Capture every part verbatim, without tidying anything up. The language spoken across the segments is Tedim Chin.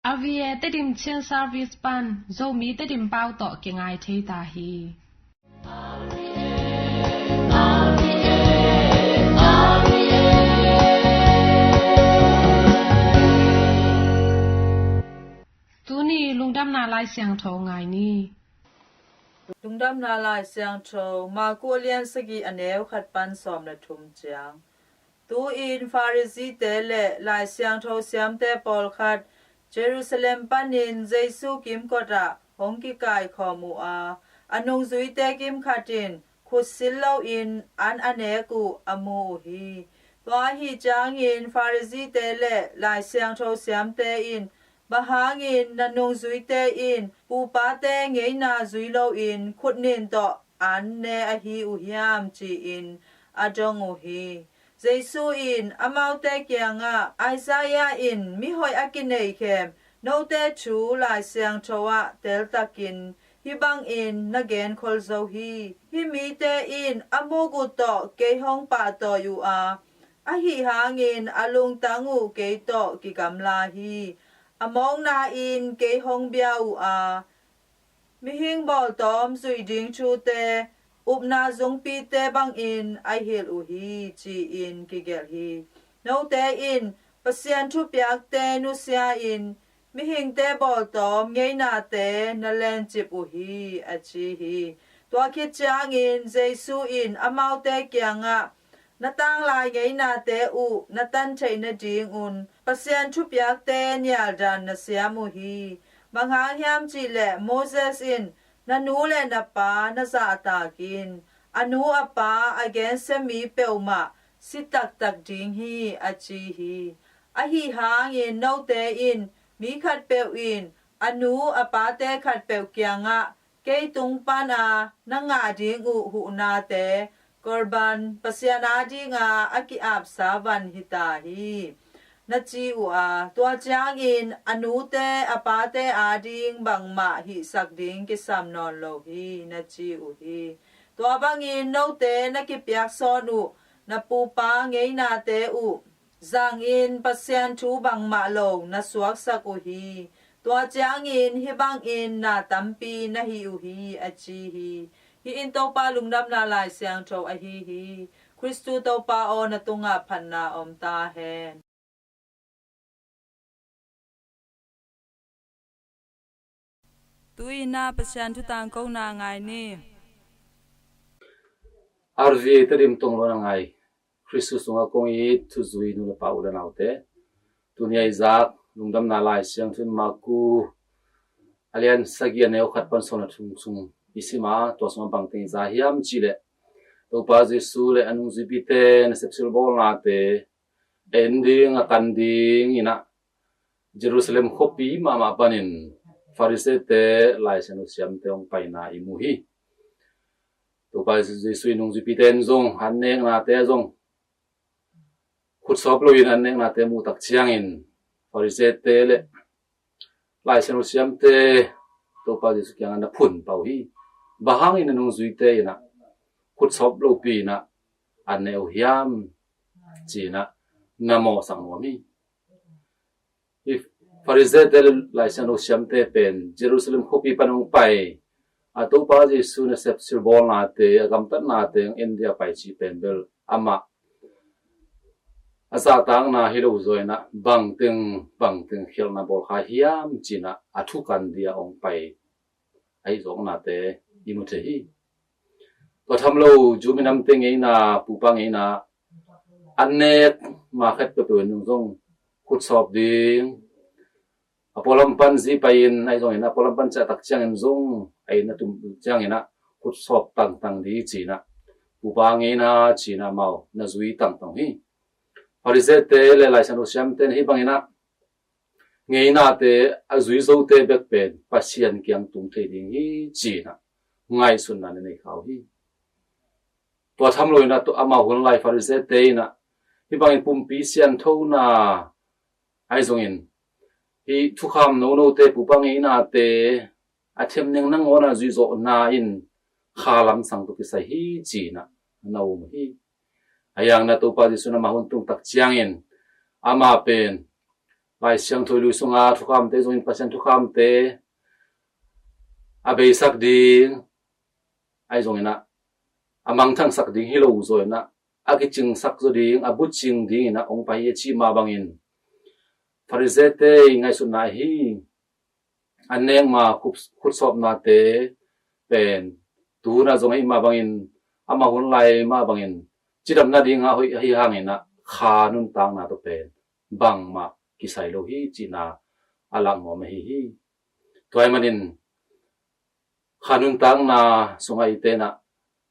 R V A Tedim Chin Service pan Zomi Tedim pau tawh kingai thei ta hi. Tuni lungdamna Lai Siangtho ngai ni. Lungdamna Lai Siangtho, Marku a lian sagih a neu khat pan sawm le thum ciang. Tu-in Pharisee-te le Lai Siangtho siamte pawlkhat Jerusalem panin Jesu kimkot ah hong kikaikhawm uh a, a nungzuite kimkhat in khut sil loin an a nek uh a mu uh hi. Tua ahih ciangin Pharisee-te le Lai Siangtho siamte in, "Bang hangin na nungzuite in pupate ngeina zui loin khut nin tawh an ne ahi uh hiam?" ci-in a dong uh hi. Jesu in amaute kiangah, "Isaiah in mihoih a kineihkhem note thu Lai Siangtho ah teltakin hih bangin na genkhol zo hi: 'Hih mite in a muk uh tawh kei hong pahtawi uh a, ahi hangin a lungtang uh kei tawh kigamla hi. A mawkna-in kei hong bia uh a, mihing bawltawm zuih ding thute upna zungpite bangin a hilh uh hi," ci-in kigelh hi. Note in Pasian thupiakte nusia-in mihingte bawltawm ngeinate na lencip uh hi, a ci hi. Tua khit ciangin Jesu in amaute kiangah, "Na tanglai ngeinate uh na tan theih nadingun Pasian thupiakte nialdan na siam uh hi. Bang hang hiam cihleh Moses in, 'Na nu le na pa na zahtak in, a nu a pa a gensia mi peuhmah si taktak ding hi,' a ci hi. Ahi hangin note in mi khatpeuh in a nu a pate khatpeuh kiangah kei tung pana na ngah ding uh huhnate, Korban, Pasian adinga a ki-apsa van hita hi," na ci uh a, tua ciangin a nute a pate ading bangmah hihsak ding kisam nawn lo hi, na ci uh hi. Tua bangin note na kipiaksawn uh na pupa ngeinate uh zangin Pasian thu bangmah lo na suaksak uh hi. Tua ciangin hih bangin na tampi na hih uh hi, a ci hi. Hih in Topa lungdamna Lai Siangtho ahi hi. Khristu Topa aw, na tungah phatna om ta hen. Tu-in ah Pasian thu tangkona ngai ni. R V A Tedim tungah a ngai Khristu sungah kong it thuzui nu le pa, u le naute, tuni a i zak lungdamna Lai Siangtho in Marku a lian sagih a neu khat pan sawm le thum sung i sim a, tua sungah bangteng i za hiam cihleh, Topa Jesu le a nungzuipite nasep silbawlnate en ding, a tan ding in ah Jerusalem khuapi mahmah panin Pharisee-te, Lai Siangtho siamte hong paina i mu hi. Topa Jesu i nungzuipite in zong an neknate zong khutsawp loin an neknate muh tak ciangin Pharisee-te le Lai Siangtho siamte Topa Jesu kiangah na phun pah uh hi. Bang hangin na nungzuite in ah khutsawp lopi in ah an ne uh hiam, ci-in ah na mawhsak nuam hi. Hih Pharisee-te le Lai Siangtho siamte pen Jerusalem khuapi pan hong pai a, Topa Jesu nasep silbawlnate, a gamtatnate hong en ding a pai cih pen bel amah a zahtakna hi lo zaw in ah bangteng bangteng khialhna bawl kha hiam ci-in ah a thukan ding a hong pai ahi zawknate i mu thei hi. Tua tham lo Jew minamte ngeina, pupa ngeina, an nek ma khat peuhpeuh in zong khutsawp ding, a pualam pan zi pai-in ahi zongin, a pualam pan ciah tak ciangin zong a inn a tum ciangin ah khutsawp tangtang ding ci-in ah, pupa ngeina ci-in ah amau na zui tangtang hi. Pharisee-te le Lai Siangtho siamte in hih bangin ah ngeinate a zui zote bek pen Pasian kiang tung thei ding hi ci-in ah ngaihsutna na nei kha uh hi. Tua tham lo in ah, tua amau hun lai Pharisee-te in ah hih bangin pumpi sianthona ahi zongin, hih thukham nonote, pupa ngeinate a themneng nangawn a zuihzawhna in kha lamsang tawh kisai hi ci-in ah na um hi. A hang in ah Topa Jesu in amah hun tung tak ciangin amah pen Lai Siangtho i lui sunga thukhamte zongin Pasian thukhamte a beisak ding, ahi zongin ah a mangthangsak ding hi lo zaw in ah a kicingsak zaw ding, a bucing dingin ah hong pai hi a cih mah bangin Farisee-te i ngaihsutna ahi, an nek ma khup-, khutsawpnate pen tu hun ah zong ahi mah bangin, amau hun lai mah bangin cidam nading a hoih ahi hangin ah kha nuntakna tawh pen bangmah kisai lo hi cihna a lak nuam ahi hi. Tua ahih manin kha nuntakna sungah eite in ah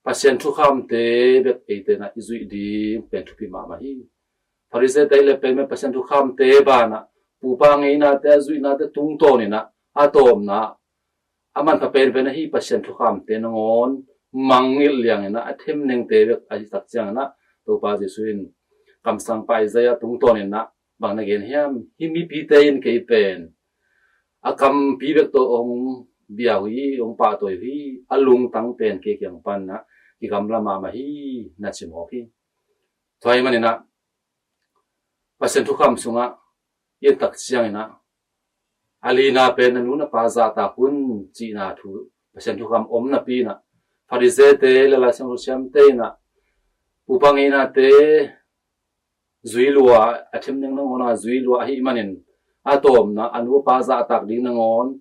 Pasian thukhamte bek eite in ah i zuih ding pen thupi mahmah hi. Farisee-te i leh pen, pen Pasian thukhamte banah pupa ngeinate, a zuihnate tungtawn in ah a tawpna a manpha penpen ahi Pasian thukhamte nangawn mangngilh liangin ah a themnengte bek ahi tak ciangin ah Topa Jesuh in kamsangpa Isaiah tungtawn in ah bang na gen hiam? Hih mipite in kei pen a kampi bek tawh hong bia uh hi, hong pahtawi uh hi, a lungtang pen kei kiang pan ah kigamla mahmah hi, na ci mawk hi. Tua ahih manin ah Pasian thukham sungah i en tak ciangin ah a lina pen na nu na pa zahtak un cihna thu Pasian thukham om napi in ah Farisee-te le Lai Siangtho siamte in ah pupa ngeinate zui lua, a themneng nangawn a zui lua ahih manin a tawpna a nu a pa zahtak ding nangawn,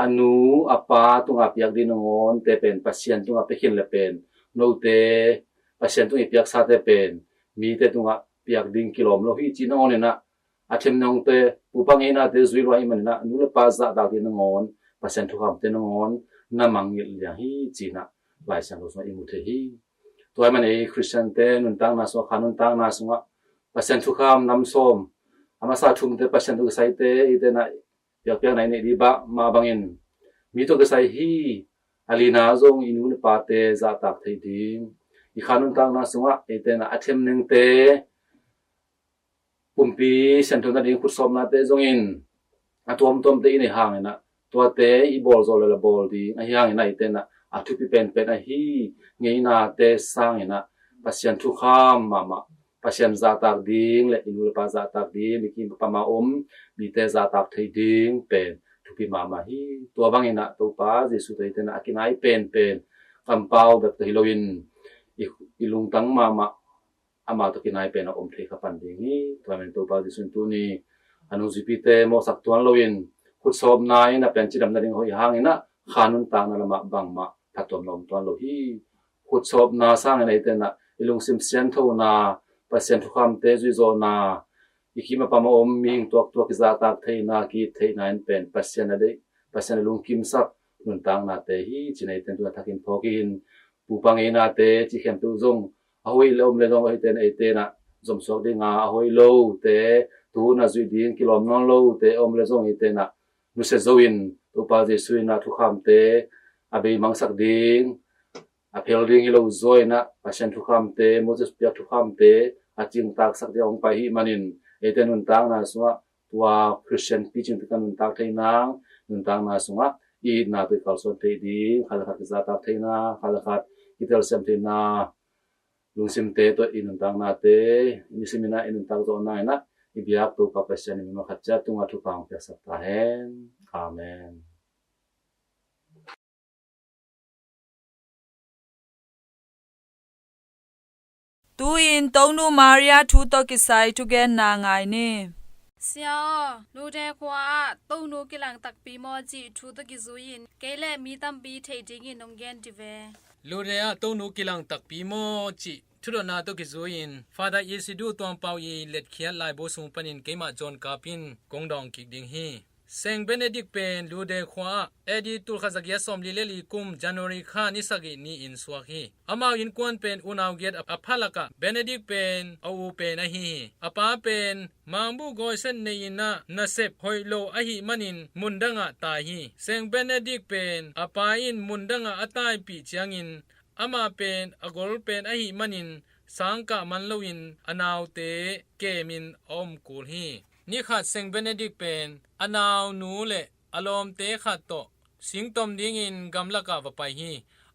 a nu a pa tungah piak ding nangawn te pen Pasian tungah pia khin le pen note Pasian tungah i piaksate pen mite tungah piak ding kilawm lo hi cih nangawn in ah a themnengte, pupa ngeinate zui lua ahih manin ah nu le pa zahtak ding nangawn, Pasian thukhamte nangawn na mangngilh liang hi cih in ah Lai Siangtho sungah i mu thei hi. Tua ahih manin ei Khristiante nuntakna sungah, kha nuntakna sungah Pasian thukham nam sawm, a masa thumte Pasian tawh kisaite eite in ah piakpiakna i neih ding mah bangin mi tawh kisai hi, a lina zong i nu le pate zahtak theih ding, i kha nuntakna sungah eite in ah a themnengte pumpi sianthona ding khutsawpnate zongin a tuamtuamte i neih hangin ah tuate i bawl zawh le la bawl ding ahi hangin ah eite in ah a thupi penpen ahi ngeinate sangin ah Pasian thukham mahmah, Pasian zahtak ding le i nu le pa zahtak ding, i kim i pam a om mite zahtak thei ding pen thupi mahmah hi. Tua bangin ah Topa Jesuh tawh eite in ah a kinai penpen kampau bek tawh hi loin i, i lungtang mahmah amah tawh kinai pen a om thei kha pan ding hi. Tua ahih manin Topa Jesuh in tuni a nungzuipite mawhsak tuan loin khutsawpna in a pen cidam nading hoih hangin ah kha nuntakna lamah bangmah phattuamna om tuan lo hi. Khutsawpna sangin eite in ah i lungsim sianthona, Pasian thukhamte zuihzawhna, i kim a pam a om mihing tuaktuak i zahtak theihna, ki-it theihna in pen Pasian a deih, Pasian a lungkimsak nuntaknate hi cih in eite in tu-in a thakin phawk in, pupa ngeinate cih khempeuh zong a hoih le om le zong eite in, eite in ah zomsuak ding a, a hoih lote, tu hun a zuih ding kilawm nawn lote a om le zong eite in ah nusia zo in, Topa Jesuh in ah thukhamte a beimangsak ding, a phel ding hi lo zaw in ah Pasian thukhamte, Moses piak thukhamte a cingtaksak ding a hong pai ahih manin eite nuntakna sungah tua Khristian picing tawh i nuntak theihna, nuntakna sungah i itna tawh i kalsuan theih ding, khat le khat kizahtak theihna, khat le khat kitelsiam theihna, lungsimte tawh i nuntaknate, i nisim in ah i nuntak zawhna in ah i biak Topa Pasian in mimal khat ciat tungah thupha hong piaksak ta hen. Amen. Tu-in Tonu Maria thu tawh kisai thugenna ngai ni. Sia aw, Lute khua ah Tonu kilang takpi maw cih thu tawh kizui-in kei le mi tampi theih dingin hong gen dih ve. Lute ah Tonu kilang takpi maw cih thudotna tawh kizui-in Father Isidore Tuampau i letkhiat laibu sung panin keimah John Kap in kong dawng kik ding hi. Saint Benedict pen Lute khua ah A D tulkhat zagiat sawmli le li kum January kha ni sagih ni-in suak hi. Amau innkuan pen unau giat a pha lakah Benedict pen a u pen ahi hi. A pa pen mangbuh gawiset nei-in ah nasep hoih lo ahih manin mundangah tai hi. Saint Benedict pen a pa in mundangah a taipih ciangin amah pen a gol pen ahih manin sangkah man loin a naute kemin a om kul hi. Nikhat Saint Benedict pen a naunu le a lawmte khat tawh singtom dingin gamlakah va pai hi.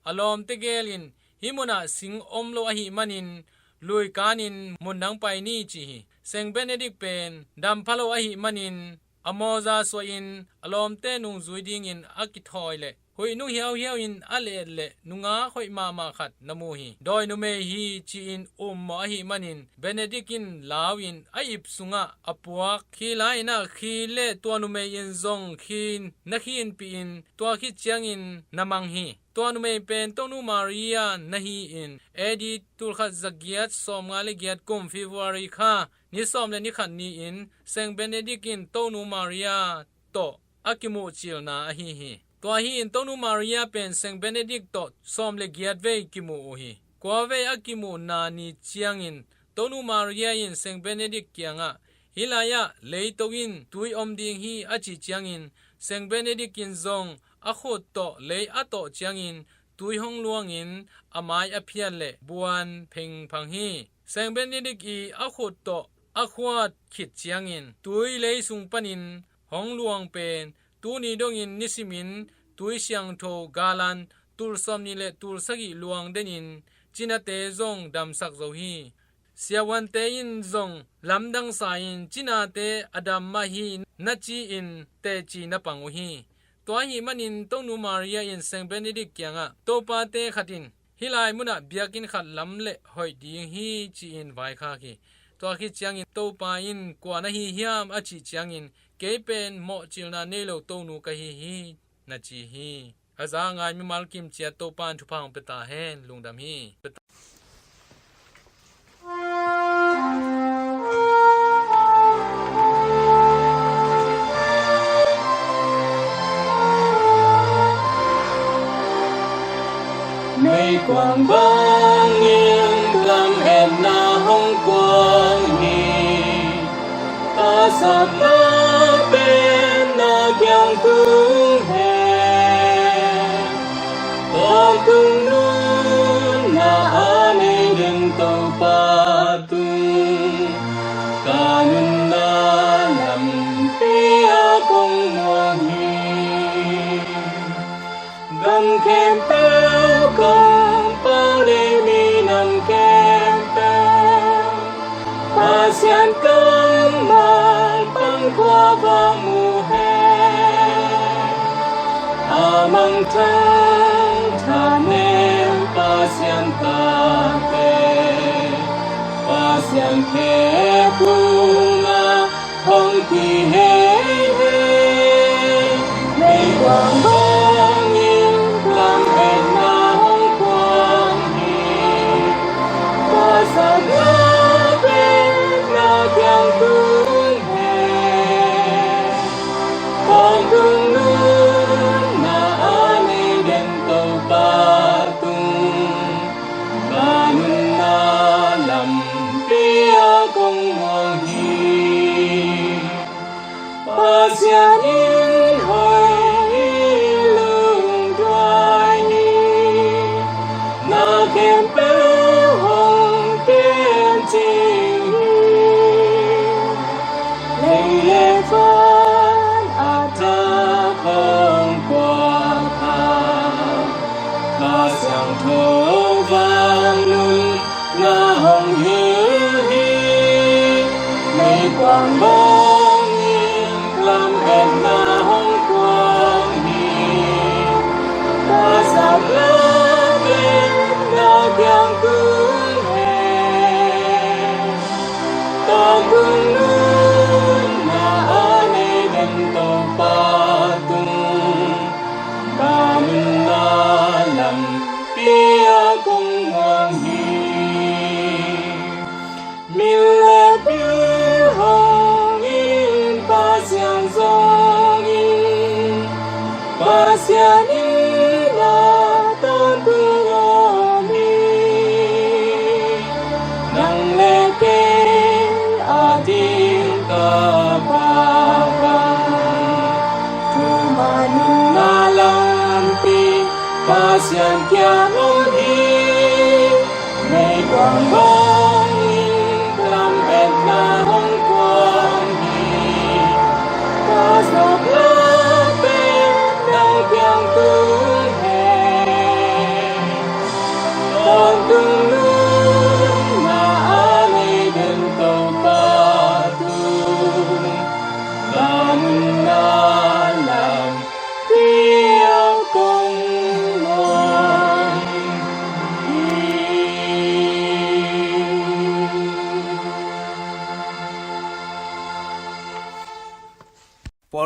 A lawmte gelin hih munah sing om lo ahih manin lui kanin mun dang pai ni ci hi. Saint Benedict pen dam pha lo ahih manin a mawza suahin a lawmte nungzui dingin a kithawi leh huih nung hiauhiau in a let leh nungak hoih mahmah khat na mu hi. Dawi numei hi ci-in ummawh ahih manin Benedict in lau in a ip sungah a puak. Khi lai-in ah khi le tua numei in zong khi na khinpih in tua khit ciangin na mang hi. Tua numei pen Tonu Maria na hi-in A D tulkhat zagiat sawmnga le giat kum February kha ni sawm le ni khat ni-in Saint Benedict in Tonu Maria tawh a kimuhcilna ahi hi. Tua hi-in Tonu Maria pen Saint Benedict tawh sawm le giat vei kimuh uh hi. Kua vei a kimuhna ni ciangin Tonu Maria in Saint Benedict kiangah, "Hih lai-ah leito in tui om ding hi," a cih ciangin Saint Benedict in zong a khut tawh lei a tawh ciangin tui hong luangin a mai a phiat leh buan phengphang hi. Saint Benedict i a khut tawh a khuat khit ciangin tui lei sung panin hong luang pen tuni dongin nisimin tui siangtho galan tul sawmnih le tul sagih luang denin cinate zong damsak zo hi. Siavuante in zong lamdang sa-in cinate a dam mah hi na ci-in teci na pang uh hi. Tua ahih manin Tonu Maria in Saint Benedict kiangah, "Topate khat in hih lai munah biakinn khat lam leh hoih ding hi," ci-in vaikhak hi. Tua khit ciangin Topa in, "Kua na hi hiam?" a cih ciangin, "Kei pen mawhcilna nei lo Tonu ka hi hi," na ci hi. A za a ngai mimal kim ciat Topa in thupha hong pia ta hen. Lungdam hi. 每光光影lam et na hong kuang hi. Pasal na pen na kiang tung he. Tua tung nun na a nei den Topa tung. Ka nunna lampi a kong muang hi. Gam khempeuh kong pau le minam khempeuh Pasian kammal pan khua va mu he. A mangthang thanem Pasian tate, Pasian khe puma hong kihei hei. Meikuang bangin lam etna hong kuang hi. Pasal na pen na kiang tung hei. Kong tung nun na a nei den Topa tung. Ka nunna lampi a kong muang hi. Pasian in hoih hi, lungduai hi. Na khempeuh hong kem cing hi. Lei le van a tak hong puak a, Kha Siangtho vangliatna hong hilh hi. Meikuang bangin lam etna hong kuang hi. Pasal na pen na kiang tung hei. Kong tung nun na a nei den Topa tung. Ka nunna lampi a kong muang hi. Min le bil hong in Pasian zong in, Pasian in na tawntung om hi. Nang le kei a ding ka pha bang, thuma nunna lampi Pasian kiang om hi. Meikuang bangin lam etna hong kuang hi. Ka zak la pen na kiang tung hei. Tawntung nun na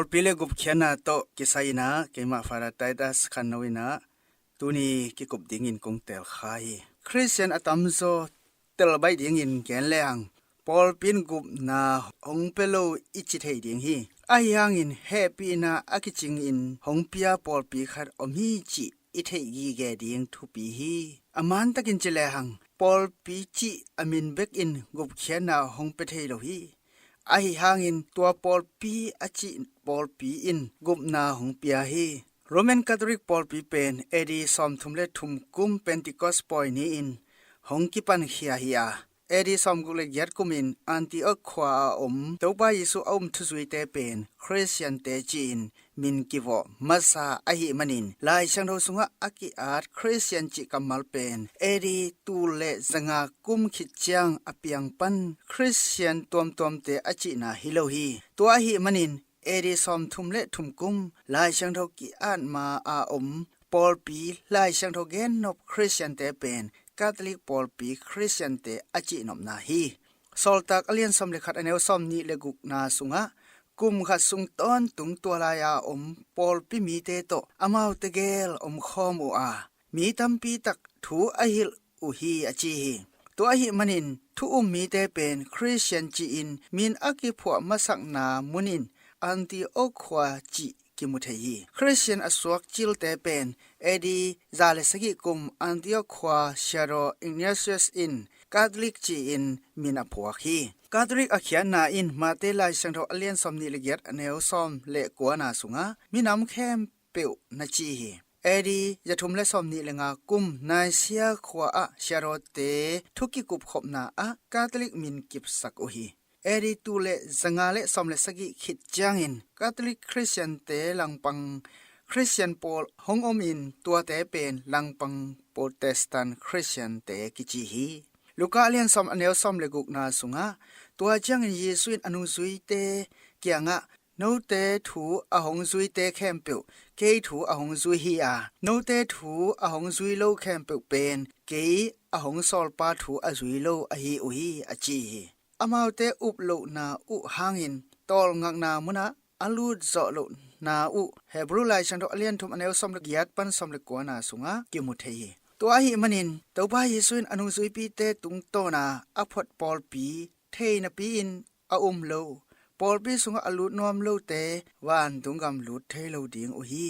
Pawlpi le gupkhiatna tawh kisai inah keimah Father Titus Khanno inah tuni kikup dingin kong telkha hi. Khristian a tamzaw tel baih dingin gen leng pawlpi in gupna hong pia lo i ci thei ding hi. Ahi hangin hehpihna a kicingin hong pia pawlpi khat om hi cih i theih gige ding thupi hi. A mantakin ci lehang pawlpi cih a min bekin gupkhiatna hong pia thei lo hi. Ahi hangin tua pawlpi a cih pawlpi in gupna hong pia hi. Roman Catholic pawlpi pen A D sawmthum le thum kum Pentecost pawi ni-in hong kipankhia hi a, A D sawmguk le giat kumin Antioch khua a om Topa Jesu a um thuzuite pen Khristiante ci-in min kivawh masa ahih manin Lai Siangtho sungah a ki-at Khristian cih kammal pen A D tul le zanga kum khit ciang a piang pan Khristian tuamtuamte a cihna hi lo hi. Tua ahih manin A D sawmthum le thum kum Lai Siangtho ki-at ma a om pawlpi Lai Siangtho gennop Khristiante pen Catholic pawlpi Khristiante a cihnopna hi. Sawltak a lian sawm le khat a neu sawm nih le gukna sungah kum khat sung tawntung tua lai-a om pawlpi mite tawh amaute gel omkhawm uh a, mi tampi tak thu a hilh uh hi a ci hi. Tua ahih manin thu um mite pen Khristian ci-in min a kiphuah masakna munin Antioch khua cih kimu thei hi. Khristian a suak cilte pen A D za le sagih kum Antioch khua siadaw Ignatius in Catholic ci-in min a phuak hi. Catholic a khiatna in Mate Lai Siangtho a lian sawm nih le giat a neu sawm le kuana sungah minam khempeuh na ci hi. A D za thum le sawm nih le nga kum Nicaea khua ah siadawte thu kikupkhopna ah Catholic min kipsak uh hi. A D tul le zanga le sawm le sagih khit ciangin Catholic Khristiante langpang Khristian pawl hong omin tuate pen langpang Protestant Khristiante kici hi. Luka a lian sawm a neu sawm le gukna sungah tua ciangin Jesu in a nungzuite kiangah note thu a hong zuite khempeuh kei thu a hong zui hi a, note thu a hong zui lo khempeuh pen kei a hong sawlpa thu a zui lo ahi uh hi a ci hi. Amaute uplohna uh hangin tawlngakna munah a lut zawh lohna uh Hebrew Lai Siangtho a lian thum a neu sawm le giat pan sawm le kuana sungah kimu thei hi. Tua ahih manin Topa Jesu in a nungzuipite tungtawna a phot pawlpi thei napi-in a um lo, pawlpi sungah a lut nuam lote vantung gam lut thei lo ding uh hi.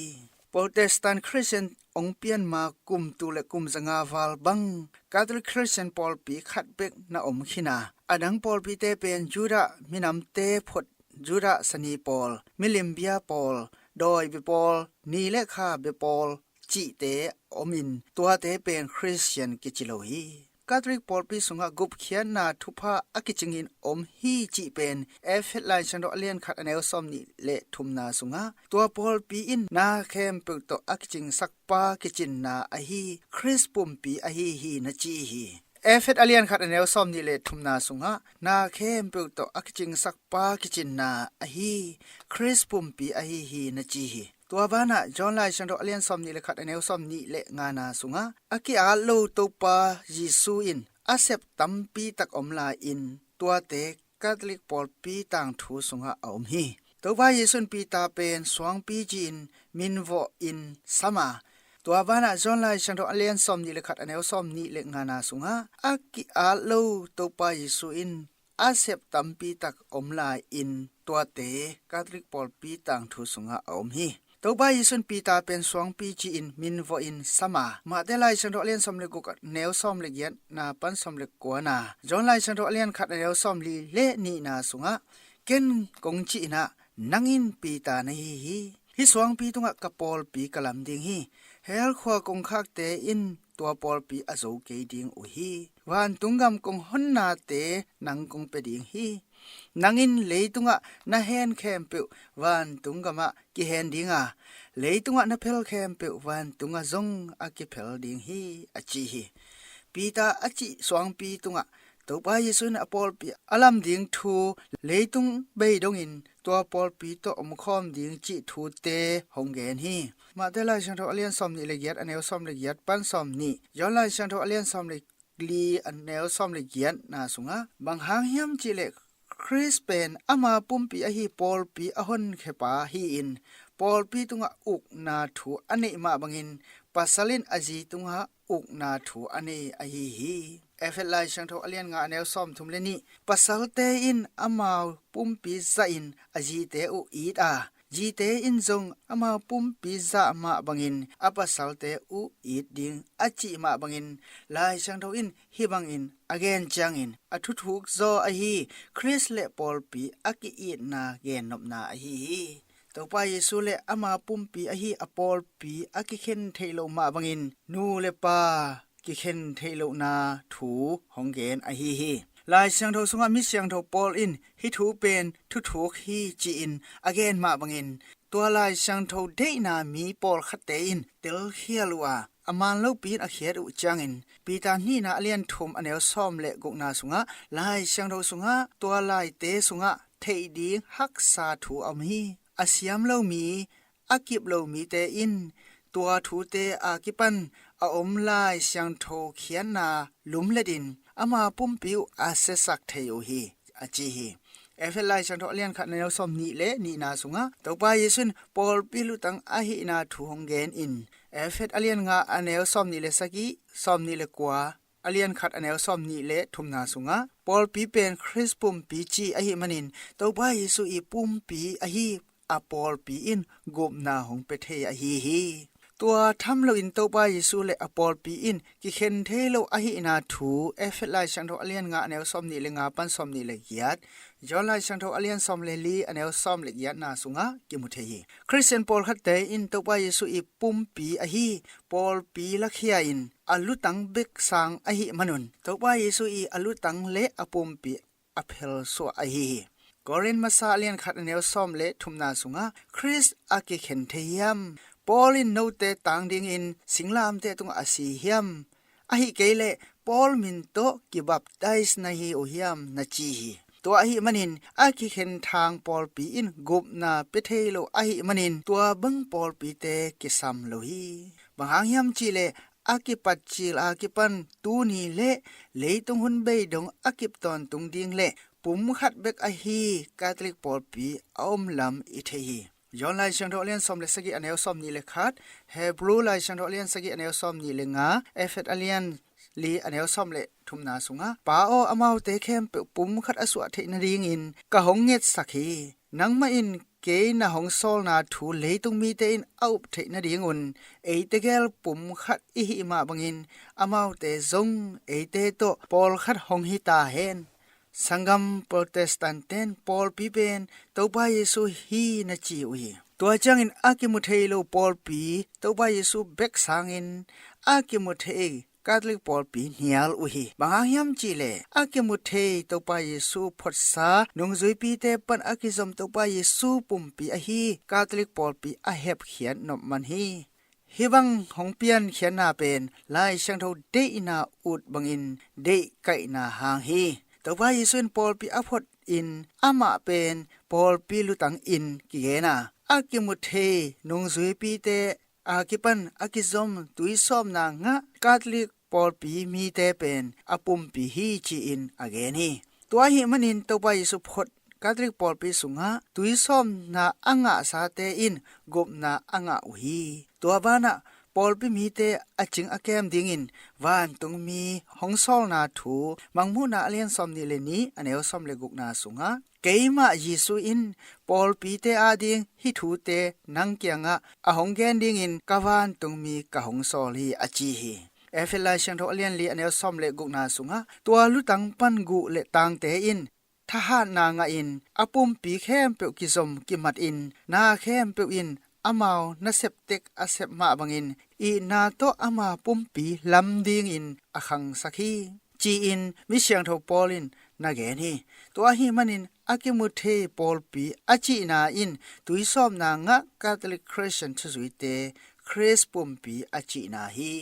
Protestant Khristian hong pian ma kum tul le kum zanga val bang Catholic Khristian pawlpi khat bek na om khin a, a dang pawlpite pen Judah minamte phot Judah sani pawl, milim bia pawl, dawi bia pawl, ni le kha bia pawl cihte omin tuate pen Khristian kici lo hi. Catholic pawlpi sungah gupkhiatna thupha a kicingin om hi cih pen Efesa Lai Siangtho a lian khat a neu sawm nih le thumna sungah tua pawlpi in na khempeuh tawh a kicingsakpa kicinna ahi Khrist pumpi ahi hi na ci hi. Efesa a lian khat a neu sawm nih le thumna sungah na khempeuh tawh a kicingsakpa kicinna ahi Khrist pumpi ahi hi na ci hi. Tua banah John Lai Siangtho a lian sawm nih le khat a neu sawm nih le ngana sungah a ki-at lo Topa Jesu in a sep tampi tak om lai-in tuate Catholic pawlpi tangthu sungah a om hi. Topa Jesu in Peter pen suangpi ci-in minvawh in sam a, tua banah John Lai Siangtho a lian sawm nih le khat a neu sawm nih le ngana sungah a ki-at lo Topa Jesu in a sep tampi tak om lai-in tuate Catholic pawlpi tangthu sungah a om hi. Topa Jesu in Peter pen suangpi ci-in minvawh in sam a, Mate Lai Siangtho a lian sawm le guk a neu sawm le giatna pan sawm le kuana, John Lai Siangtho a lian khat a neu sawm li le nihna sungah ken kong cih inah nang in Peter na hi hi. Hih suangpi tungah ka pawlpi ka lam ding hi. Hell khua kongkhakte in tua pawlpi a zo kei ding uh hi. Vantung gam kong honnate nang kong pia ding hi. Nang in leitungah na hen khempeuh vantung gamah kihen ding a, leitungah na phel khempeuh vantungah zong a kiphel ding hi a ci hi. Peter a cih suangpi tungah Topa Jesu in a pawlpi a lam ding thu, leitung bei dongin tua pawlpi tawh omkhawm ding cih thute hong gen hi. Mate Lai Siangtho a lian sawm nih le giat a neu sawm le giat pan sawm nih, John Lai Siangtho a lian sawm le li a neu sawm le giatna sungah bang hang hiam cihleh Khrist pen ama pumpi ahi pawlpi a honkhiapa hi-in, pawlpi tungah ukna thu a neih mah bangin pasal in a zi tungah ukna thu a nei ahi hi. Efet Lai Siangtho a lian nga a neu sawmthum le nih, pasalte in amau pumpi zahin a zite uh it a, zite in zong amau pumpi zah mah bangin a pasalte uh it ding a cih mah bangin Lai Siangtho in hih bangin a gen ciangin a thuthuk zaw ahi Khrist le pawlpi a ki-itna gennopna ahi hi. Topa Jesu le ama pumpi ahi a pawlpi a kikhen theih loh mah bangin nu le pa kikhen theih lohna thu hong gen ahi hi. Lai Siangtho sungah mi siangtho Paul in hih thu pen thuthuk hi ci-in a gen mah bangin tua Lai Siangtho deihna mi pawlkhatte in telkhial uh a, a man lopi in a khiat uh ciangin Peter nihna a lian thum a neu sawm le gukna sungah Lai Siangtho sungah tua laite sungah theih ding haksa thu a om hi. A siam lo mi, a kip lo mite in tua thute a kipan a om Lai Siangtho khiatna lumlet in ama pumpi uh a siasak thei uh hi, a ci hi. Efet Lai Siangtho a lian khat a neu sawm nih le nihna sungah Topa Jesu in pawlpi lutang ahihna thu hong gen in Efet a lian nga a neu sawm nih le sagih, sawm nih le kua, a lian khat a neu sawm nih le thumna sungah pawlpi pen Khrist pumpi ci ahi manin Topa Jesu i pumpi ahi a pawlpi in gupna hong pia thei ahi hi. Tua tham loin Topa Jesu le a pawlpi in kikhen thei lo ahihna thu Efet Lai Siangtho a lian nga a neu sawm nih le nga pan sawm nih le giat, John Lai Siangtho a lian sawm le li a neu sawm le giatna sungah kimu thei hi. Khristian pawlkhatte in Topa Jesu i pumpi ahi pawlpi lakhia in a lutang bek sang ahi manun Topa Jesu i a lutang le a pumpi a phelsuah ahi hi. Korin masa a lian khat a neu sawm le thumna sungah Khrist a kikhen thei hiam? Paul in note tang dingin singlamteh tungah a si hiam? Ahi kei leh Paul min tawh kibaptais na hi uh hiam, na ci hi. Tua ahi manin a kikhen thang pawlpi in gupna pia thei lo ahi manin tua bang pawlpite kisam lo hi. Bang hang hiam cihleh a kipatcil a kipan tuni le leitung hun bei dong a kip tawntung ding le pumkhat bek ahi Catholic pawlpi a om lam i thei hi. John Lai Siangtho a lian sawm le sagih a neu sawm nih le khat, Hebrew Lai Siangtho a lian sagih a neu sawm nih le nga, Efet a lian li a neu sawm le thumna sungah, Pa aw, amaute khempeuh pumkhat a suah theih nadingin ka hong ngetsak hi. Nangmah in kei na hong sawlna thu leitung mite in a up theih nadingun eite gel pumkhat i hih mah bangin amaute zong eite tawh pawlkhat hong hi ta hen. Sanggam Protestant ten pawlpi pen Topa Jesu hi, na ci uh hi. Tua ciangin a kimu thei lo pawlpi Topa Jesu bek sangin a kimu thei Catholic pawlpi hnial uh hi. Bang hang hiam cihleh a kimu thei Topa Jesu photsa nungzuipite pan a kizom Topa Jesu pumpi ahi Catholic pawlpi a hepkhiat nop man hi. Hih bang hong piankhiatna pen Lai Siangtho deihna ut bangin deihkaihna hang hi. Topa Jesu in pawlpi a phot in amah pen pawlpi lutang in kigen a, a kimu thei nungzuipite a kipan a kizom tuisawmna ngah Catholic pawlpi mite pen a pumpi hi ci-in a gen hi. Tua ahi manin Topa Jesu phot Catholic pawlpi sungah tuisawmna a ngahsate in gupna a ngah uh hi. Tua banah pawlpi mite a cing a kem dingin vantungmi hong sawlna thu Mangmuhna a lian sawm nih le nih a neu sawm le gukna sungah, Keimah Jesu in pawlpite ading hih thute nang kiangah a hong gen dingin ka vantungmi ka hong sawl hi, a ci hi. Efet Lai Siangtho a lian li a neu sawm le gukna sungah, tua lutang pan guh le tangte in thahatna ngahin a pumpi khempeuh kizom kimatin na khempeuh in amau nasep tek a sep mah bangin itna tawh ama pumpi lam dingin a khangsak hi, ci-in mi siangtho Paul in na gen hi. Tua ahi manin a kimu thei pawlpi a cihna in tuisawmna ngah Catholic Christian thuzuite Khrist pumpi a cihna hi.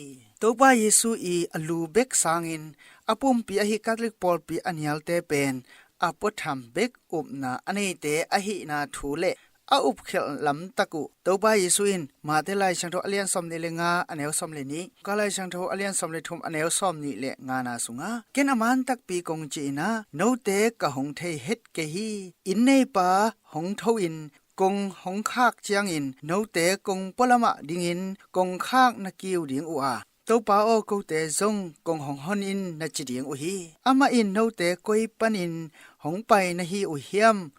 Topa Jesu i a lu bek sangin a pumpi ahi Catholic pawlpi a nialte pen a puatham bek upna a neite ahihna thu le a upkhialh lamtak uh. Topa Jesu in Mate Lai Siangtho a lian sawm nih le nga a neu sawm le nih, Luka Lai Siangtho a lian sawm le thum a neu sawm nih le nga na sungah, ken a man takpi kong ci-in ah note ka hong thei het kei hi. Inn neipa hong tho in kong hong khak ciangin note kong pualamah dingin kong khak na kiu ding uh a, Topa aw, kote zong kong hong hon in na ci ding uh hi. Amah in note koi panin hong pai na hi uh hiam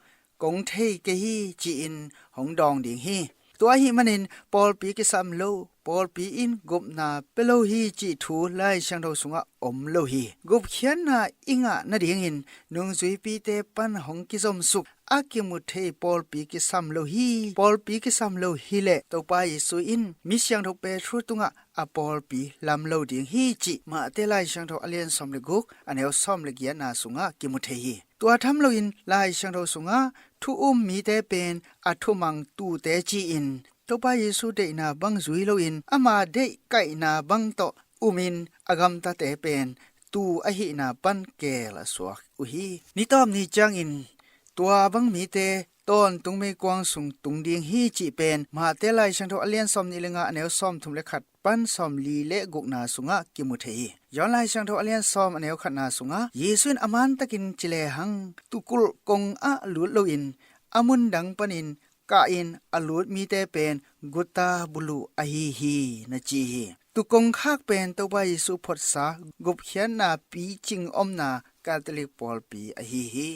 kong thei kei hi, ci-in hong dawng ding hi. Tua ahih manin pawlpi kisam lo, pawlpi in gupna pia lo hi cih thu Lai Siangtho sungah om lo hi. Gupkhiatna i ngah nadingin nungzuipite pan hong kizomsuk a kimu thei pawlpi kisam lo hi. Pawlpi kisam lo hileh Topa Jesu in mi siangtho Petru tungah a pawlpi lam lo ding hi cih Mate Lai Siangtho a lian sawm le guk a neu sawm le giatna sungah kimu thei hi. Tua tham loin Lai Siangtho sungah thu um mite pen a thumang tuute ci-in Topa Jesu deihna bang zui loin ama deih kaihna bang tawh umin a gamtate pen tuu ahihna pan keel a suak uh hi. Nitawp ni ciangin tua bang mite tawntung meikuang sung tung ding hi cih pen Mate Lai Siangtho a lian sawm nih le nga a neu sawm thum le khat pan sawm li le gukna sungah kimu thei hi. John Lai Siangtho a lian sawm a neu khatna sungah Jesu in a man takin ci lehang tukulh kong ah lut loin a mun dang panin kah in a lut mite pen guta buluh ahi hi na ci hi. Tukong khak pen Topa Jesu photsa gupkhiatna picing omna Catholic pawlpi ahi hi.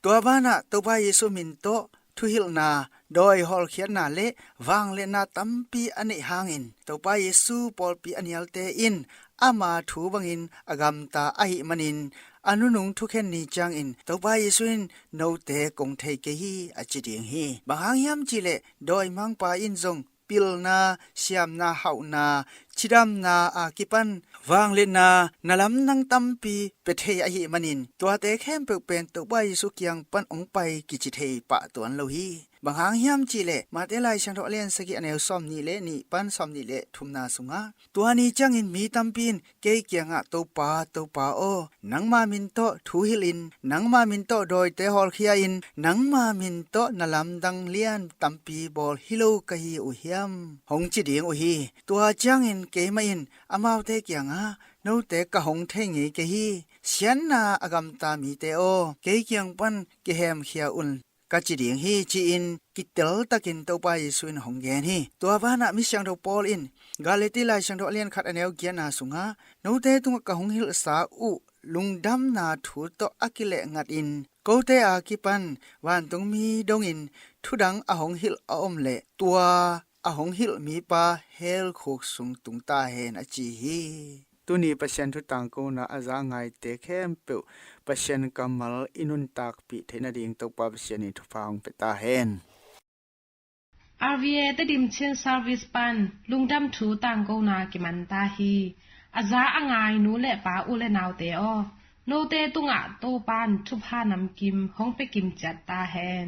Tua banah Topa Jesu min tawh thuhilhna, dawi hawlkhiatna le vangliatna tampi a neih hangin Topa Jesu pawlpi a nialte in ama thu bangin a gamta ahih manin a nunung thukhen ni ciangin Topa Jesu in note kong thei kei hi a ci ding hi. Bang hang hiam cihleh dawimangpa in zong pilna, siamna, hauhna, cidamna a kipan vangliatna na lamdang tampi pia thei ahih manin tuate khempeuh pen Topa Jesu kiang pan hong pai kici thei pah tuan lo hi. Bang hang hiam cihleh Mate Lai Siangtho a lian sagih a neu sawm nih le nih pan sawm nih le thumna sungah tua ni ciangin mi tampi in kei kiangah Topa, Topa aw, nangma min tawh thuhilhin, nangma min tawh dawite hawlkhia in, nangma min tawh na lamdang lian tampi bawl hi lo ka hi uh hiam hong ci ding uh hi. Tua ciangin keimah in amaute kiangah note ka hong thei ngei kei hi. Siatna a gamta mite aw, kei kiang pan kihemkhia un ka ci ding hi ci-in kitel takin Topa Jesu in hong gen hi. Tua banah mi siangtho Paul in Galati Lai Siangtho a lian khat a neu giatna sungah note tungah ka hong hilhsa uh lungdamna thu tawh a kileh ngatin kote a kipan vantungmi dongin thudang a hong hilh a om leh tua a hong hilh mipa hell khuk sung tung ta hen a ci hi. Tuni Pasian thu tangkona a za a ngaite khempeuh Pasian kammal i nuntakpih theih nading Topa Pasian in thupha hong pia ta hen. R V A Tedim Chin Service pan lungdam thu tangkona kiman ta hi. A za a ngai nu le pa, u le naute aw, note tungah Topa'n thupha namkim hong pia kim ciat ta hen.